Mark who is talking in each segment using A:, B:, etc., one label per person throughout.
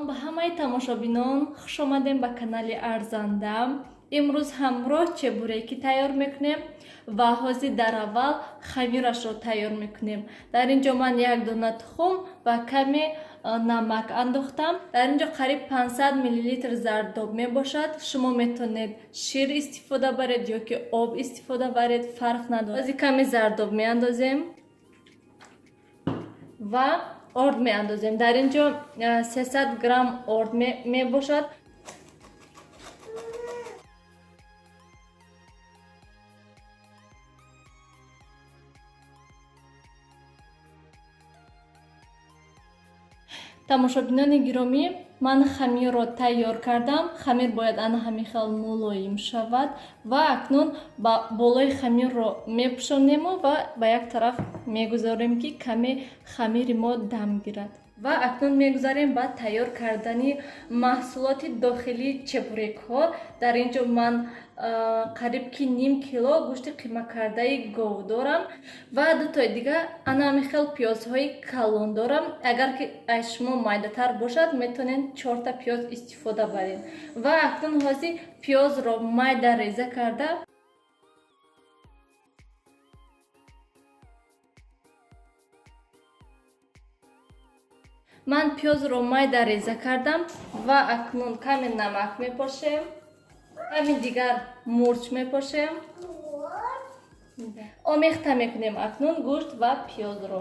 A: Салом ба ҳамаи тамошобинон, хуш омадем ба канали Арзанда. Имрӯз ҳамроҳ чебуреки тайёр мекунем ва ҳозир дар аввал хамирашро тайёр мекунем. Дар ин ҷо ман як дона тухм ва каме намак андохтам. Дар ин ҷо қариб 500 миллилитр зардоб мебошад. Шумо метавонед шир истифода баред ё ки об истифода баред, фарқ надорад. Ҳозир каме зардоб меандозем ва орд меандозем. Дар ин ҷо 300 грамм орд мебошад. Тамошобинони гиромӣ, ман хамирро тайёр кардам. Хамир бояд ана ҳамин хел мулоим шавад ва акнун ба болои хамирро мепӯшонему ва ба як тараф мегузорем, ки каме хамири мо дам гирад. Ва акнун мегузарем ба тайёр кардани маҳсулоти дохилии чебурекҳо. Дар ин ҷо ман қариб ки ним кило гӯшти қимакардаи гов дорам ва дутои дига ана ҳамин хел пиёзҳои калон дорам. Агар ки аз шумо майдатар бошад, метавонед чорта пиёз истифода баред. Ва акнун ҳозир пиёзро майда реза карда ман пиёзро майда реза кардам ва акнун каме намак мепошем, ками дигар мурч мепошем, омехта мекунем акнун гӯшт ва пиёзро.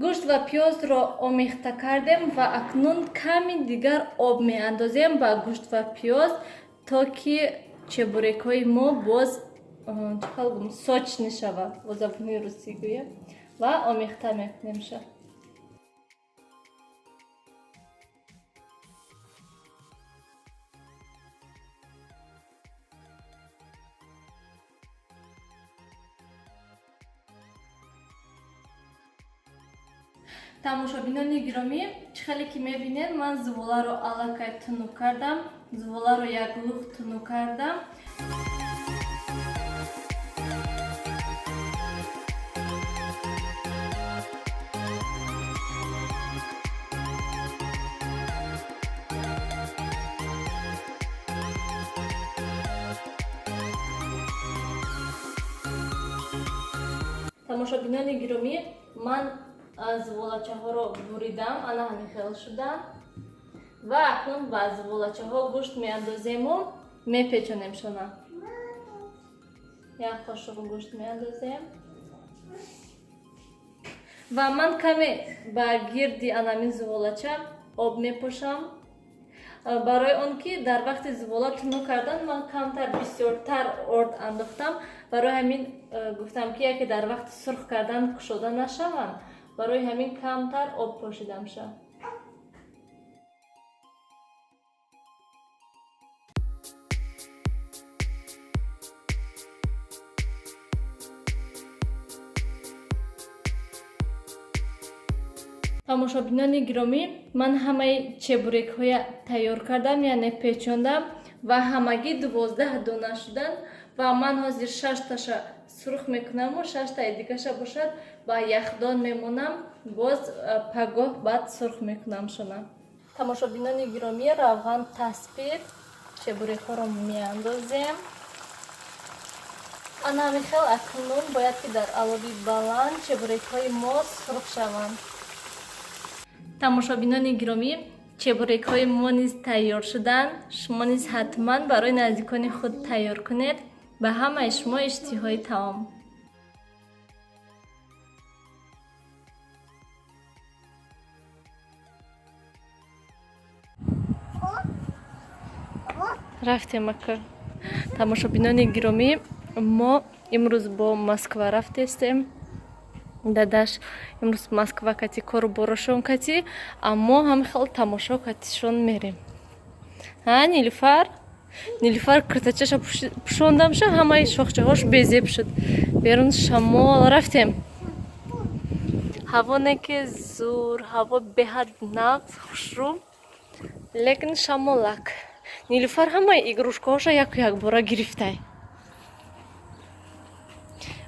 A: Гӯшт ва пиёзро омехта кардем ва акнун ками дигар об меандозем ба гӯшт ва пиёз, то ки чебурекҳои мо боз чӣ гум сочный шавад, бо забони русӣ гӯям, ва омехта мекунемша. Тамошобинони гиромӣ, чӣ хеле ки мебинед, ман зуволаро аллакай тунук кардам, зуволаро як лухт тунук кардам. Тамошобинони гиромӣ, ман зуволачаҳоро буридам, ана ҳамин хел шуданд ва акнун ба зуволачаҳо гӯшт меандозему мепечонемшона. Як қошуқ гӯшт меандозем ва ман каме ба гирди анамин зуволача об мепошам, барои он ки дар вақти зувола тунук кардан ман камтар бисёртар орд андохтам. Барои ҳамин гуфтам, ки яке дар вақти сурх кардан кушода нашаванд, барои ҳамин камтар об пошидамша. Тамошобинони гиромӣ, ман ҳамаи чебурекҳоя тайёр кардам, яъне печондам ва ҳамагӣ 12 дона шуданд ва ман ҳозир шашташа сурх мекунаму шаштаи дигаша бошад ба яхдон мемонам, боз пагоҳ баъд сурх мекунамшона. Тамошобинони гиромӣ, равған таспид, чебурекҳоро меандозем. Ана ҳамин хел акнун бояд ки дар алови баланд чебурекҳои мо сурх шаванд. Тамошобинони гиромӣ, чебурекҳои мо низ тайёр шуданд. Шумо низ ҳатман барои наздикони худ тайёр кунед. Ба ҳамаи шумо иштиҳои таом. Рафтем, ака. Тамошобинони гиромӣ, мо имрӯз бо Москва рафтестем. Дадаш имрӯз Москва кати кору борошон кати, аммо ҳам хел тамошо катишон мерем. Ҳа, Нилуфар? Нилуфар киртачаша пӯшондамша, ҳамаи шохчаҳош безеб шуд. Берун шамол, рафтем. Ҳаво не ки зур, ҳаво беҳад нағз, хушрӯ, лекин шамолак. Нилуфар ҳамаи игрушкаҳоша яку якбора гирифтай.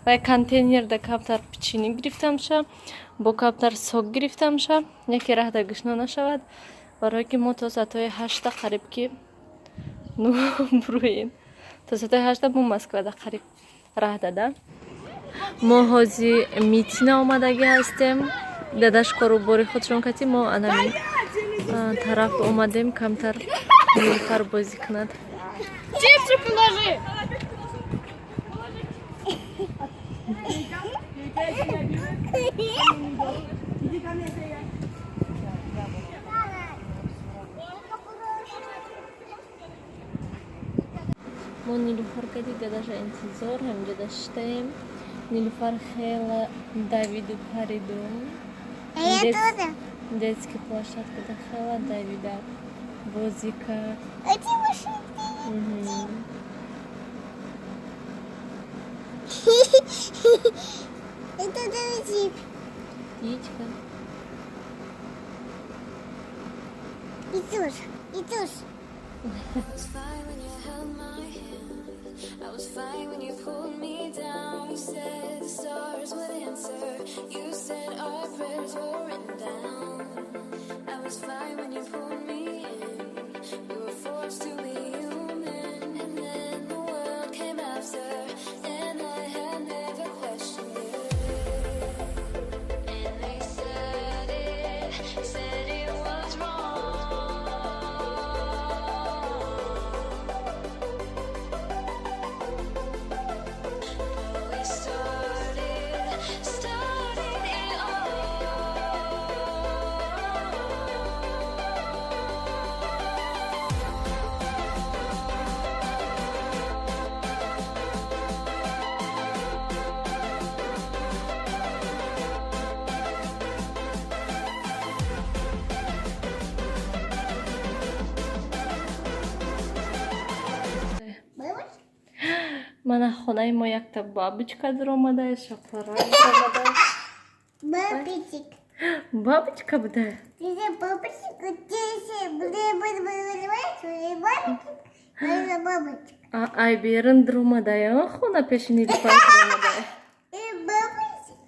A: Вай контейнерда камтар печенье гирифтамша, бо камтар сок гирифтамша, яке раҳда гушна нашавад, барое ки мо то соатҳои 8 қариб ки ну буроем. То соатҳои 8 мо Москвада қариб раҳ дада. Мо ҳози Митина омадагӣ ҳастем. Дадаш кору бори худшон кати мо анами тараф омадем, камтар Нилуфар бозӣ кунад.
B: Чипсы положи!
A: Мо Нилуфар кади дадаша интизор ҳаминҷода шиштаем. Нилуфар хела давиду париду.
C: А я тоже.
A: Детский площадкада хела давида бозӣ кард.
C: Эти машинки. Это джип.
A: Птичка.
C: И тоже, и тоже.
D: I was fine when you held my hand. I was fine when you pulled me down. You said the stars would answer. You said our prayers were written down. I was fine when you pulled me in. We were forced to be human, and then the world came after, and I had never questioned it. And they said it was wrong. But we started it all.
C: Бабочка?
A: Мана хонаи мо якта бабочка даромада, шапара даромада.
C: Бабочек.
A: Бабочка буда.
C: Ты бабочек, ты бабочек.
A: Ай берин даромада, хона пеши Нилуфар даромада.
C: И бабочек.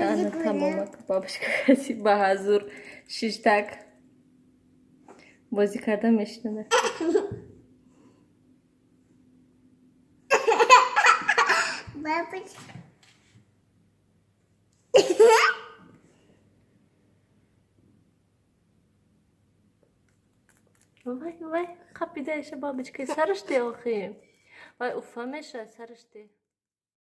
A: Ана тамомак бабочка каси ба ҳазур шиштак бозӣ карда мешинада.
C: Бабочка.
A: Вай, вай, қапидаиша бабочкаи сараш де охи. Вай, уфа меша сараш де.